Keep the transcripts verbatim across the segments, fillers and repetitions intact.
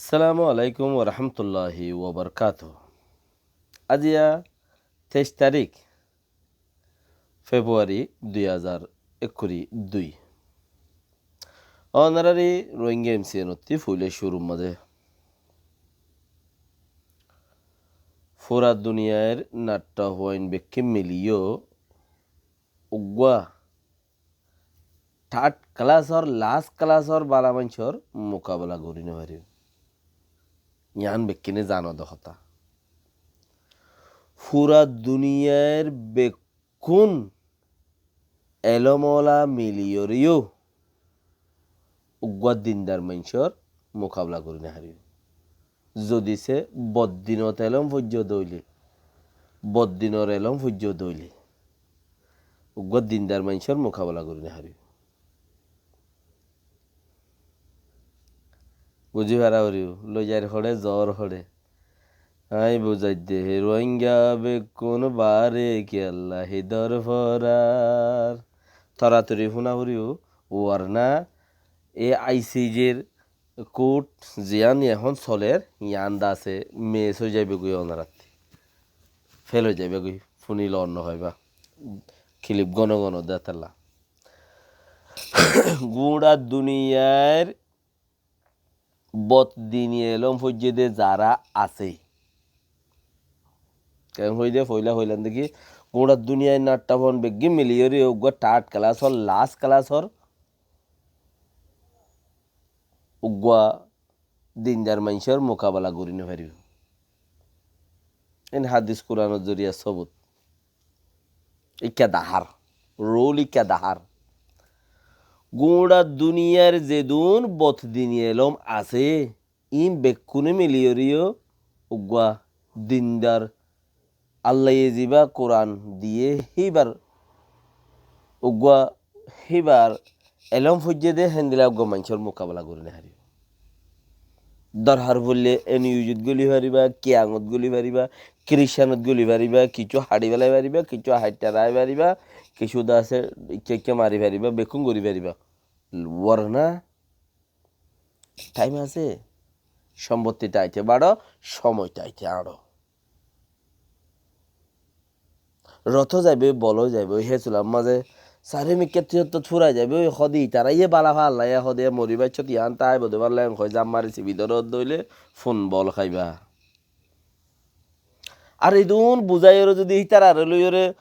Assalamu alaikum warahmatulláhi wabarakátuhu. Aziya teic tarík Februari dui házar ekkuri dui. Ónorari Rohingya M C N ottí foila cúrur mazé fura duniyair natta fuain bekkín miliyó uggúa third class or last class or bála maincór mukabela gorí no faribó. Yián bekkúne zano de hotá. Fura duniyair bekkún elóm ola miliyóre yó uggúa dindar maincór mukabela gorí no faribó. Zodi se boddinot elóm foijjé de óile, boddinor elóm foijjé de óile, uggúa dindar maincór mukabela gorí no faribó. Buzí fara foribó, loizair hoçé, zoór hoçé. Aññí buzaidde hé Rohingya bekkún báre kiyólla hídor forar. Toratori fúna foribó, warna e I C J r kurt ziyán ehón soler, yián dase mes ói zaibói ónorattí. Fel ói zaibói, fúnile no hoibá. Kilip gono gono de tálla. Gura duniyair boddini elóm foijjé de zara asé. Ken hoiyé de, foila hoilam de ki, gura duniyair natta fuain beggín miliyóre uggúa third class or last class or uggúa dindar maincór mukabela gorí no faribó. Iín hadis Kuranor zoriya sobut. Ikká dahár, rul ikká dahár. Gura duniyair zedún boddini elóm asé, iín bekkúne miliyóre yó uggúa dindar Allaye zibá Kuran diyé híbar uggúa híbar elóm foijjé de héndilla uggúa maincór mukabela gorí no faribó. Dorhar foille N U G t góli faribá, Kiyangot góli faribá, Kiristanot góli faribá, kissú haçi felai faribá, kissú haiththá rai faribá, kissú dase ikká ikká mari faribá, bekkún gorí faribá. Warna thaim asé, sombotti thaite baçó, somoi thaite añçó. Roto zaibói, bol ói zaibói, hé sular mazé sari mikká tiyóttot fúrai zaibói, hode itará yé bála falla yé, hode mori baiccót yián táibo de bálla en hoi zam mari sibi dóro de óile fun bol háiba. Ar edún buzáiyore zodi ítarare loiyore,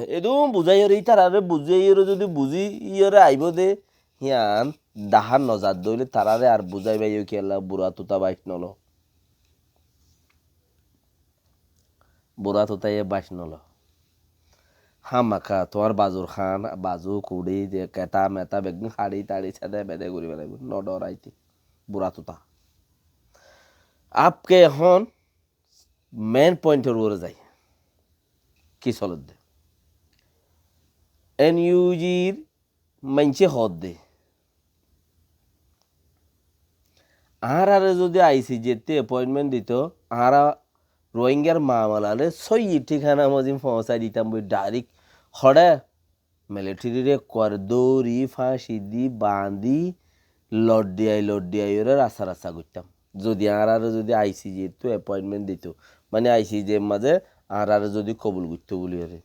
edún buzáiyore ítarare buzáiyore zodi buzíyore aibó de, yián dahár no zar de óile taráre ar buzáiba yó kiyólla bura tuta baic nolo. Bura tuta yé baic nolo. Hámaka tuáñr bazur hán, bazu, kuçi, ze keta meta beggún haçi taçi sede bede gorí felaibó. No dhoraite. Bura tuta. Apke ehón main point or uore zai. Ki soledde? N U G r maincé hoódde, añárare zodi I C J ttu appointment dito, añára Rohingyar mamala le sóiyi thíkana mozin foóñsai ditam boi, direct hoçé military re kuar dóri, fáñci di, bañdi, loddiyai loddiyai ore rasta rasta goittam. Zodi añárare zodi I C J ttu appointment dito, mane I C J mazé añárare zodi kobul goitto buli ore.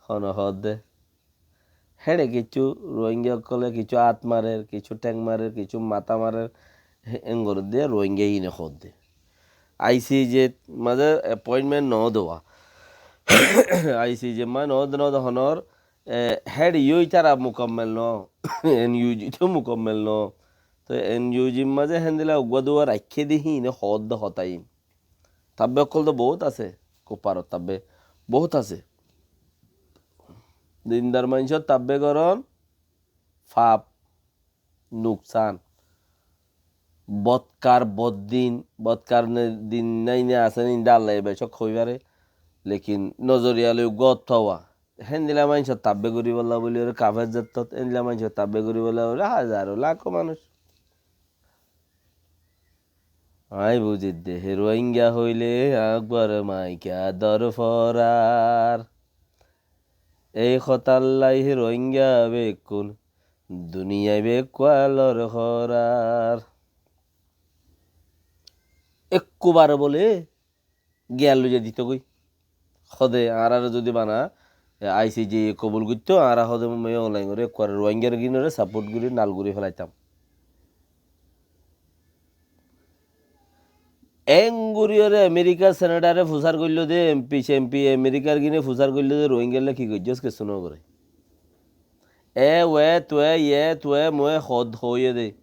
Hono hoódde. Héçe kissú Rohingya ókkole kissú át marer, kissú theng marer, kissú matá marer, hé-, engoré de Rohingya híine hoódde. I C J mazé appointment no dowa. I C J mazé no de, no de honor, e, héçe yó ítara mukammel no, N U G tó mukammel no. Tó N U G mazé héndilla uggúa duwa raikké de híine hoódde hotá iín. Tabbe ókkol tó bout asé, kufarot tabbe bout asé. Dindar maincót tabbe gorón, fap, nuksan. Botkar, boddin, botkar ne, din nai ne asé ne, inda Allaye becók hoi fare. Lekin nozoriya loi uggúa ottó wa. Héndilla maincót tabbe goríbolla buli ore kafer zettót, héndilla maincót tabbe goríbolla buli házaro, lakó manúic. Aññí buzidde, hé Rohingya hoile añgwar maika dor forar. Ei hotallai hé Rohingya bekkún duniyai bekkúa lor horar. Ekkubare bóle giyan loizai ditógoi. Hóde añáráre zodi bana, e, ICJ ye kobul goittó, añára hóde Min Aung Hlaing ore, ekkubare Rohingyar gínore saport gori nal gori félaitam. Enguriyore Amerikar senetare fusar goilló de, MP, MP, Amerikar gíne fusar goilló de, Rohingyalla ki goijjós, kessú no gore. E, ue, tue, ye, tue, mue, hod, hoiye de.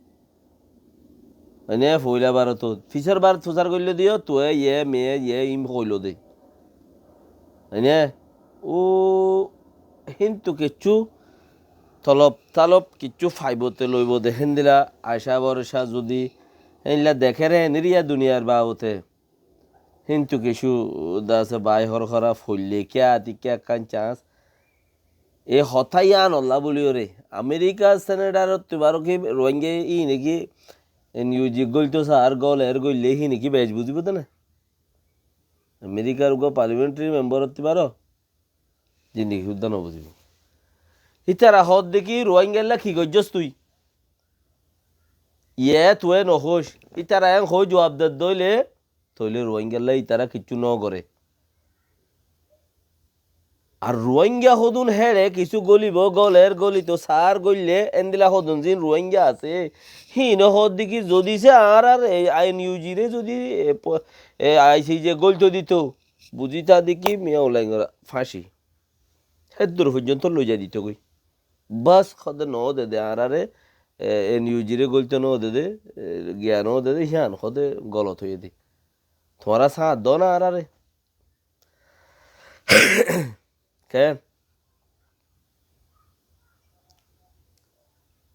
Ene, foila barot. Fisor barot fusar goilló de yo, tue, ye, me, ye, im hoilo de. Ene, u, hintu kessú tolob talob kessú faibo te loibo de héndilla aca boroca zodi héndilla deké re, héndilla duniyar babote. Hintu kessú dase bai hor hora foille kiya ati kiya ekkán chans. E hotá yíanolla bóli ore Amerikar senetarottú baro ki Rohingya híine ki NUG goilto sar, goler goille híine ki bec buzibo de na? Amerikar uggwá parliamentary memborottú baro zindigi suddá no buzibo. Ítara hoódde ki, Ruáingalla ki goijjós tui? Ye tue no hoóis. Ítara en hoói juab dedde óile, tóile Ruáingalla ítara kiccú no goré. Ar Ruáinga hodún héçe kissú gólibo, góler gólito saár góille, endilla hodún ziín Ruáinga asé, híine hoódde ki, zodi se añárar ei NUG re zodi, e, po-, e, ICJ góilto dito, buzí táde ki, Min Aung Hlaingor fañci. Héddur foijjonto loizai ditógoi. Bas, hóde noó dede añáráre, e, NUG re góilto noó dede, e, giya noó dede, hían hóde golot óiye de. Tuáñra sáñt doó na añáráre. Ken?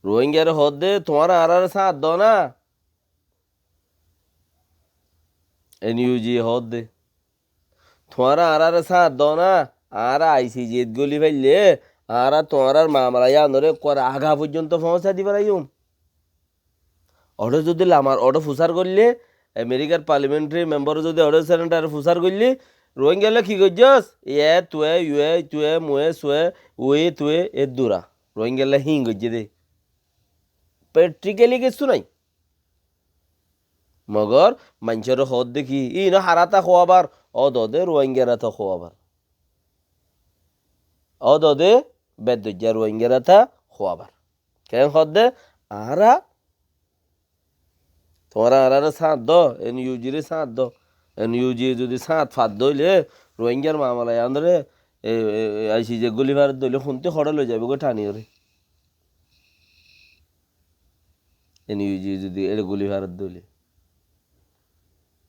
Ruáingare hoódde, tuáñra añáráre sáñt doó na. NUG hoódde. Tuáñra añáráre sáñt doó na, añára ICJ t góli faille, añára tuáñrár mamala yíanore ekkuare aga foijjonto foóñsai di felaiyum. Oçé zodi lamar, oçé fusár goille, Amerikar parliamentary member zodi oçé senetare fusár goille, Ruáingalla ki goijjós? Ye, tue, yue, tue, mue, sue, ue, tue, eddura. Ruáingalla híin goijjé de. Practically kessú nái. Mogor maincóre hoódde ki, íino harátá hoóabar, ódode Ruáingarátá hoóabar. Ódode beddoijja Ruáingarátá hoóabar. Ken hoódde, añára, tuáñra añáráre sáñt doó, NUG re sáñt doó. NUG zodi sáñt fadde óile, Ruáingar mamala yíanore, e, e, e, ICJ góli faredde óile, hontí hoçé loizaibói goi thaniyóre. NUG zodi éçe góli faredde óile.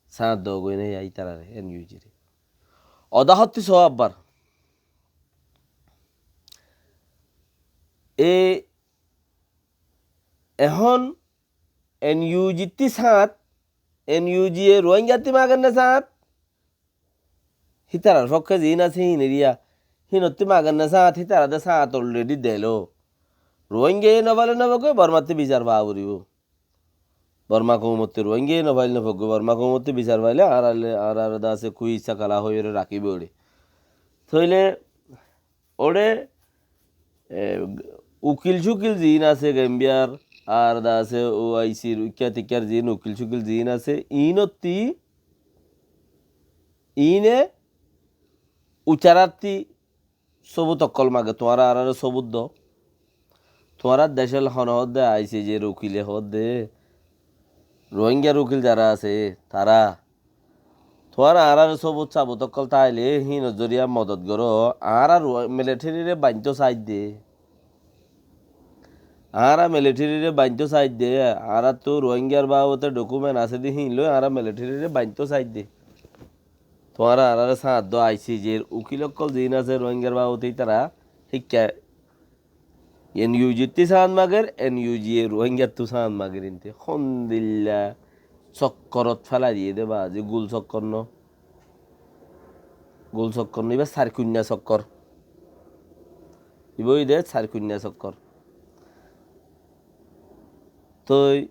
Sáñt doó goi nái ítarare, NUG re. Oda hottí soó abbar. E, ehón NUG ttí sáñt, NUG e Ruáingattí mager né sáñt? Hítarar fokké ziín asé híin eriya, híinottí mager né sáñt, hítara de sáñt already delo. Ruáingaye no faile no foggói, Bormattí bisar faa foribó. Borma koumottí Ruáingaye no faile no foggói, Borma koumottí bisar faile añárar, añárar de asé kui issá kala hoiyóre rakíbo ere. Tóile Óre, e, ukil-cukil ziín asé Gambiyar, ar de asé OIC r ikká tikkár ziín ukil-cukil ziín asé, iínottí, iíne ucarátti sóbut ókkol mage, tuáñra añáráre sóbut do. Tuáñrar decólla hone hoódde, ICJ r ukile hoódde, Ruáingar ukil zará asé, tará. Tuáñra añáráre sóbut sabut ókkol táile híinor zoriya modot goró. Añára Ruá-, military re bainto saidde. Añára military re bainto saidde. Añáráttu Ruáingar babote document asé de híin loi añára military re bainto saidde. Tuáñra añáráre sáñt do, ICJ r ukil ókkol ziín asé Ruáingar babote ítara híkka NUG ttí sáñt mager, NUG e Ruáingattú sáñt mager inte. Hondilla sokkorot félai diyé dé bazi, gul sokkor no. Gul sokkor no, ibá sair kuinna sokkor. Ibá óiye dé sair kuinna sokkor. Toi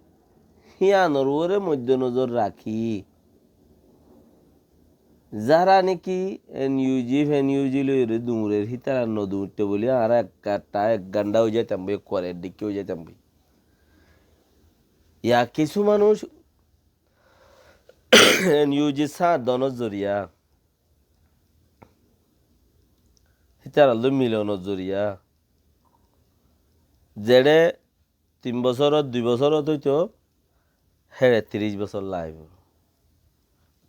híanor uore moidde nozor rakí, Zara niki N U G, F N U G loiyóre duñrer, hítara no duñrto buli añára ek gatta, ek ganda ói zaitam boi, ek kuare, ek dikka ói zaitam boi. Ya kissú manúic N U G sáñt donor zoriya, hítara loi milonor zoriya, zeçé tin bosór, dui bosór óito, héçe tiríc bosór laibo.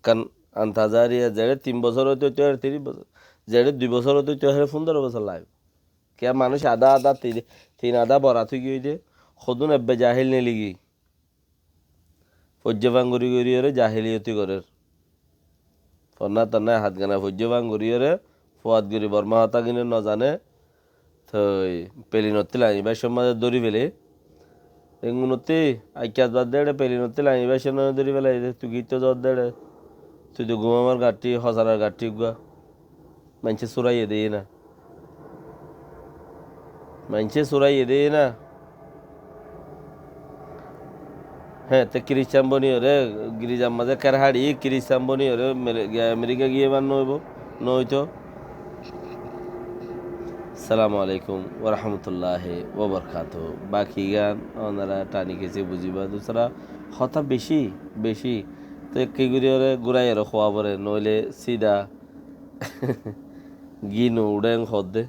Kan antazariya, zeçé tin bosór óito, héçe tiríc bosór. Zeçé dui bosór óito, héçe fundoro bosór laibo. Kiyá manúic adá adá tin, tin adá borat ói giyói de, hodún ebbe jahil neiligi. Foijjá fangori gori ore jahiliyoti gorer. Fonna tonna hat gana foijjá fangori ore, fuat gori Borma hotá gine no zane. Toi pelinotti laini baiccór mazé dóri fele. Engunotti aikkas bad de ere pelinotti laini baiccór mazé dóri fele de, tui gitti zot de ere. Tui to gumamar gatti, hosarar gatti uggúa. Maincé suraiyé de na. Maincé suraiyé de na. Hé, te Kiristan boni ore, girizar mazé ker haçi, Kiristan boni ore, Mele-, giya Amerika giye ban no óibo, no óito. Assalamu alaikum wa rahmatullahi wa barakatuhu. Baki gan onara tani kesi buziba, dusra hotá beci, beci. Te ki gori ore gurai ore howa fore, noile sida gin uçen hodde.